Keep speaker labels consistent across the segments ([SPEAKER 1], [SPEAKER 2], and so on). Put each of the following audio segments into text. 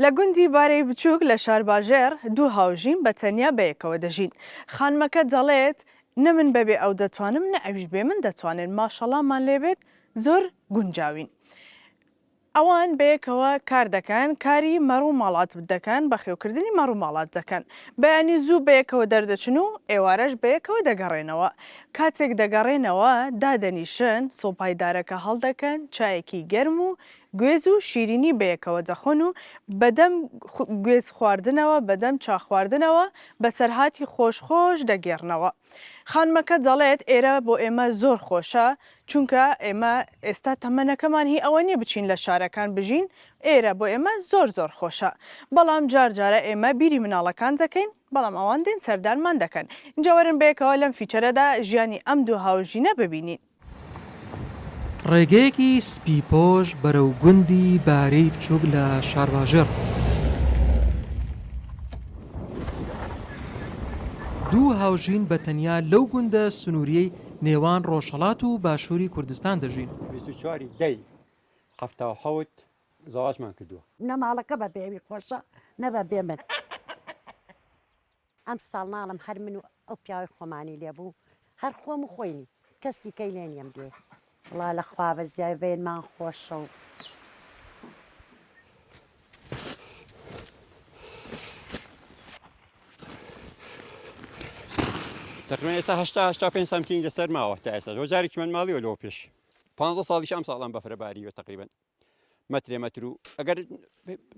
[SPEAKER 1] لە گوندی بارەی بچووک لە شارباژێڕ دوو هاوژین بە تەنیا بەیەکەوە دەژین. خانمەکە دەڵێت، نە من بەبێ ئەو دەتوانم نە ئەویش بێ من دەتوانێت، ماشەڵامان لێبێت زۆر گونجاوین. ئەوان بەیەکەوە کار دەکەن، کاری مەڕ و ماڵات دەکەن، بەخێوکردنی مەڕ و ماڵات دەکەن. بەیانی زوو بەیەکەوە دەردەچن و ئێوارەش بەیەکەوە دەگەڕێنەوە. کاتێک دەگەڕێنەوە دادەنیشن، سۆپای دارەکە هەڵدەکەن، چایەکی گەرم و گوێز و شیرینی بەیەکەوە دەخۆن و بەدەم گوێز خواردنەوە، بەدەم چا خواردنەوە بەسەرهاتی خۆش خۆش دەگێڕنەوە. خانمەکە دەڵێت ئێرە بۆ ئێمە زۆر خۆشە، چونکە ئێمە ئێستا تەمەنەکەمان هی ئەوە نییە بچین لە شارەکان بژین، ئێرە بۆ ئێمە زۆر زۆر خۆشە، بەڵام جار جارە ئێمە بیری مناڵەکان دەکەین، بەڵام ئەوان دێن سەردانمان دەکەن. ئینجا وەرن بەیەکەوە لەم feature ەدا ژیانی ئەم دوو هاوژینە ببینین.
[SPEAKER 2] ڕێگەیەکی سپیپۆش بەرەو گوندی بارێی بچووک لە شارباژێڕ. دوو هاوژین بە تەنیا لەو گوندە سنوورییەی نێوان ڕۆژهەڵات و باشووری کوردستان دەژین.
[SPEAKER 3] 24 ی دەی 77 زەواجمان کردووە.
[SPEAKER 4] نە ماڵەکە بە بێ ئەوی خۆشە نە بە بێ من. ئەمساڵ ناڵم هەر من و ئەو پیاوەی خۆمانی لێ بوو هەر خۆم و خۆینی کەسی کەی لێ نیەم دوێ. وەڵا لە خوا بەزیای بەینمان خۆشە و.
[SPEAKER 3] تەقریبا ئێستا 80 85 سانتیم لەسەر ماوە تا ئێستا زۆر جارێکی من ماڵیوە لەوە پێش 15 ساڵیش ئەم ساڵان بەفرە باریوە تقریبا مەترێ مەتر و ئەگەر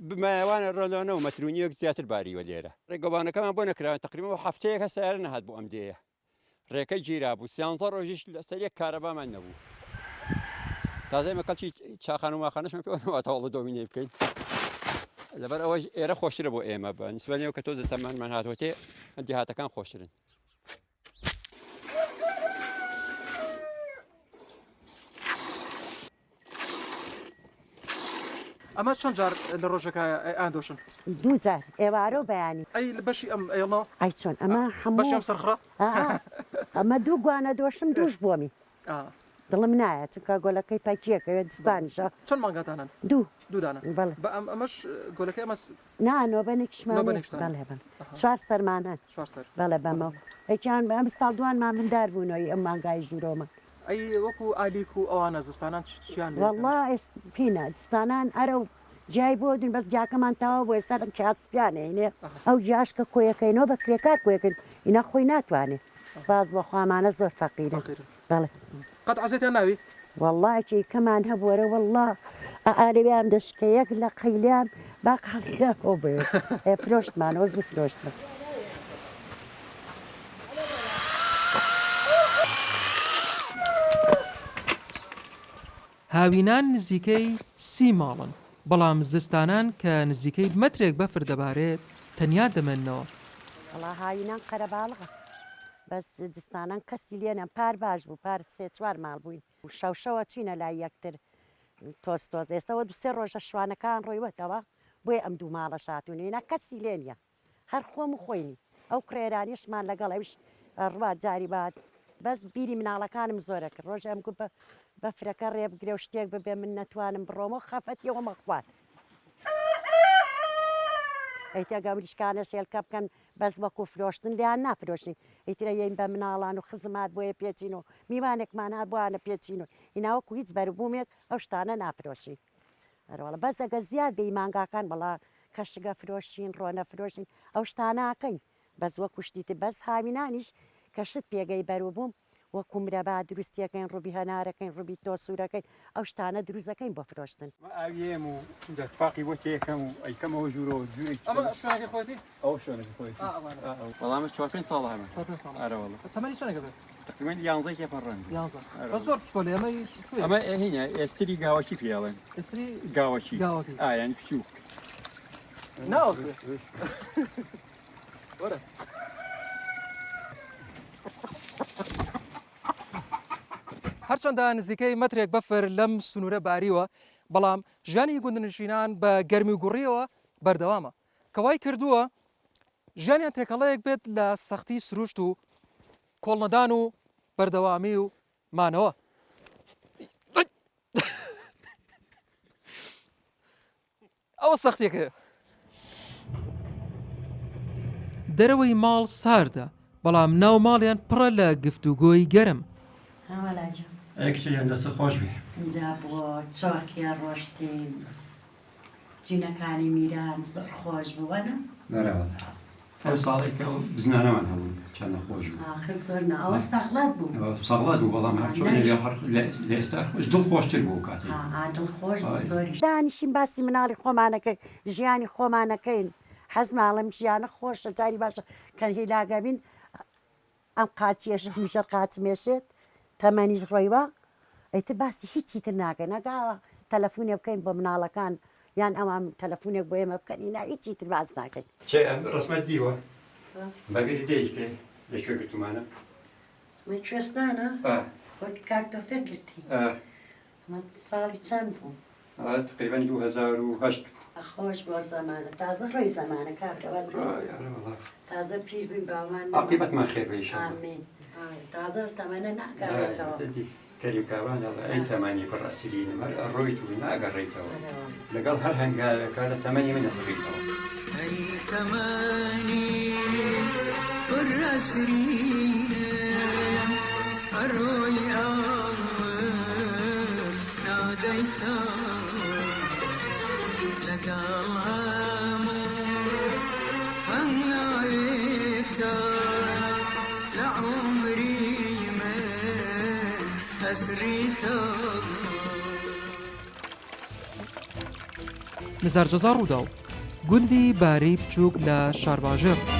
[SPEAKER 3] بمایەوانە ڕۆلۆنە و مەتر و نیوێک زیاتر باریوە لێرە ڕێگەوانەکەمان بۆ نەکراوە تقریبا هەفتەیەک هەر سەیارە نەهات بۆ ئەم دێیە ڕێکە گیرا بوو سیانزە ڕۆژیش لەسەر یەک کارەبامان نەبوو تازە ئێمە کەڵکی چاخان و ماخانەشمان پێوە نەوە تەواڵە دۆمینەی بکەین لەبەر ئەوەش ئێرە خۆشترە بۆ ئێمە بە نسبەنەوە کە تۆزە تەمەنمان هاتووەتێ دیهاتەکان خۆشترن
[SPEAKER 2] ئەمە چەند جار لە ڕۆژەکە ئاندۆشن؟
[SPEAKER 4] دوو جار ئێوارە و بەیانی.
[SPEAKER 2] ئەی بەشی ئەم ئێڵە؟
[SPEAKER 4] ئەی چۆن ئەمە هەموو
[SPEAKER 2] بەشی ئەم سەرخڕە؟
[SPEAKER 4] ئەمە دوو گوانە دۆشم دووش بۆمی دڵم نایە چونکە گۆلەکەی پەکیەکەوێت دستانیشە.
[SPEAKER 2] چەند مانگاتانن؟
[SPEAKER 4] دوو.
[SPEAKER 2] دوو دانە.
[SPEAKER 4] بەڵێ.
[SPEAKER 2] بە ئەم ئەمەش گۆلەکەی ئەمەس
[SPEAKER 4] نا نۆبەنێکیشمان هەیە.
[SPEAKER 2] نۆبەنێکشتان
[SPEAKER 4] بەڵێ بەڵێ چوار سەرمان هەن.
[SPEAKER 2] چوار سەر.
[SPEAKER 4] بەڵێ بەمەو یەکیان ئەمساڵ دوانمان مندار بوونەوە ئی ئەم مانگای ژوورەوەمان.
[SPEAKER 2] ئەی وەکو ئالیک و ئەوانە زستانان چیان لێ
[SPEAKER 4] وەڵا ئێست پینە زستانان ئەرەو گیای بۆ دون بەس گیاکەمان تەواو بوو ئێستا لەم کیا سپیانە ئەینێ ئەو گیاش کە کۆیەکەینەوە بە کرێکار کۆیەکەین ئینا خۆی ناتوانێ سپاس بۆ خوا ئەمانە زۆر فەقیرن بەڵێ.
[SPEAKER 2] قەت عەزێتیان ناوی؟
[SPEAKER 4] وەڵا کێکەمان هەبوو ئەرێ وەڵا ئا لەوێیان دەشکێ یەک لە قەیلیان با قاڵیان بێ ئێ فرۆشتمانەوە زوو فرۆشتمان.
[SPEAKER 2] هاوینان نزیکەی سی ماڵن، بەڵام زستانان کە نزیکەی مەترێک بەفر دەبارێت تەنیا دەمێننەوە.
[SPEAKER 4] وەڵا هاوینان قەرەباڵغە بەس زستانان کەسی لێ نەم پار باش بوو پار سێ چوار ماڵ بووین و شەو شەوە چوینە لای یەکتر تۆز تۆز ئێستا وە دوو سێ ڕۆژە شوانەکان ڕۆیوەتەوە بۆیە ئەم دوو ماڵەش هاتوون ئینا کەسی لێ نییە. هەر خۆم و خۆینی ئەو کوڕە ئێرانیەشمان لەگەڵ ئەویش ئەڕوا جاری با بەس بیری مناڵەکانم زۆرە کرد ڕۆژێ ئەم گوت بە بەفرەکە ڕێ بگرێ و شتێک ببێ من نەتوانم بڕۆمەوە خەفەتیەوەمە خوارد ئەیتە گەمریشکانەش هێلکە بکەن بەس وەکو فرۆشتن لێیان نافرۆشین ئیترە یەین بە مناڵان و خزمات بۆیە پێچین و میوانێکمان هات بۆیانە پێچین و ئینا وەکو هیچ بەروبوومێک ئەو شتانە نافرۆشین ئەرەوەڵا بەس ئەگەر زیاد بێ مانگاکان بەڵا کەشگە فرۆشین ڕۆنە فرۆشین ئەو شتانە ئەکەین بەس وەکو شتی تر بەس هاوینانیش کە شت پێگەی بەروبووم وەکو مرەبا دروستیەکەین ڕوبی هەنارەکەین ڕوبی تۆ سوورەکەین ئەو شتانە دروست دەکەین بۆ فرۆشتن.
[SPEAKER 3] ئەمە ئاویەم و ئینجا تفاقی بۆ تێکەم و ئەیکەمەوە ژوورەوە ژوورێکی
[SPEAKER 2] ئەمە شوێنەکەی خۆیەتی؟
[SPEAKER 3] ئەوە شوێنەکەی خۆیەتی.
[SPEAKER 2] ئا ئەوانە.
[SPEAKER 3] ئا ئەو. وەڵا ئەمە چوار پێنج ساڵە هەمە.
[SPEAKER 2] چوار پێنج ساڵە.
[SPEAKER 3] ئەرە وەڵا.
[SPEAKER 2] تەمەنی چەندێکە بێت؟
[SPEAKER 3] تقریبا یانزەی تێپەڕاند.
[SPEAKER 2] یانزە. بەس زۆر بچکۆلەیە ئەمە هی کوێیە؟
[SPEAKER 3] ئەمە هینە ئێستری گاوەکی پێ ئەڵێن.
[SPEAKER 2] ئێستری
[SPEAKER 3] گاوەکی.
[SPEAKER 2] گاوەکی.
[SPEAKER 3] ئا یانی بچووک.
[SPEAKER 2] ناوەستێ. وەرە. هەرچەندە نزیکەی مەترێک بەفر لەم سنوورە باریوە، بەڵام ژیانی گوندنشینان بە گەرمی و گوڕییەوە بەردەوامە، کە وای کردووە ژیانیان تێکەڵەیەک بێت لە سەختی سروشت و کۆڵنەدان و بەردەوامی و مانەوە. ئەوە سەختیەکەیە. دەرەوەی ماڵ ساردە، بەڵام ناو ماڵیان پڕە لە گفتوگۆی گەرم.
[SPEAKER 4] ها وەلا گیان.
[SPEAKER 3] ئەی کچە گیان دەستت خۆش بێ.
[SPEAKER 4] ئینجا بۆ چۆکێ ڕۆشتین جینەکانی میران زۆر خۆش بوو وەنە؟
[SPEAKER 3] بەرە وەڵا ئەو ساڵەی کە ئەو بزنانەمان هەبوون چەندە خۆش بوو.
[SPEAKER 4] ئاخر زۆر نا ئەوە سەغڵەت بوو.
[SPEAKER 3] ئەوە سەغڵەت بوو بەڵام هەر چۆنێ بێ هەر لە ئێستا خۆش دڵ خۆشتر بوو ئەو کاتەی.
[SPEAKER 4] ئا ئا دڵ خۆش بوو زۆریش. دانیشین باسی مناڵی خۆمانەکەین ژیانی خۆمانەکەین حەزمە ئەڵێم ژیانە خۆشە جاری باشە کە هیلاگەبین ئەم قاچیەش هەمیشە قاچم ئێشێت تەمەنیش ڕۆیوە ئیتر باسی هیچی تر ناکەین ئەگە ئاوا تەلەفونێ بکەین بۆ مناڵەکان یان ئەوان تەلەفونێک بۆ ئێمە بکەن ئینا هیچی تر باس ناکەین.
[SPEAKER 3] کچێ ئەم ڕەسمەت دیوە؟ بە بیرت دێیت کێ لە کوێ گرتوومانە؟
[SPEAKER 4] ئەمە کوێستانە؟
[SPEAKER 3] ئا.
[SPEAKER 4] خۆت کاک تۆفیق گرتی؟
[SPEAKER 3] ئا.
[SPEAKER 4] ئەمە ساڵی چەند بوو؟
[SPEAKER 3] ئا تقریبەن 2008 بوو.
[SPEAKER 4] خۆش بۆ زەمانە تازە ڕۆی زەمانە کابرا واز لێ
[SPEAKER 3] ئای ئەرێ وەڵا.
[SPEAKER 4] تازە پیر بووین باومان نەما.
[SPEAKER 3] عاقیبەتمان خێر بێ ئیشەڵا.
[SPEAKER 4] ئامین ئای تازە تەمەنە ناگەڕێتەوە.
[SPEAKER 3] ئای دەدی کەریم کاوان ئەڵێ ئەی تەمەنی پڕ ئەسرینم هەر ئەڕۆیت و ناگەڕێیتەوە
[SPEAKER 4] ئەرێ وەڵا.
[SPEAKER 3] لەگەڵ هەر هەنگاوێکا لە تەمەنی من ئەسڕیتەوە.
[SPEAKER 5] ئەی تەمەنی پڕ ئەسرینم ئەڕۆی ئاور نادەیتەوە لەگەڵ هەموو هەنگاوێکتا لە عومری من ئەسڕیتەوە.
[SPEAKER 2] نزار جەزا ڕووداو، گوندی بارەی بچووک لە شارباژێڕ.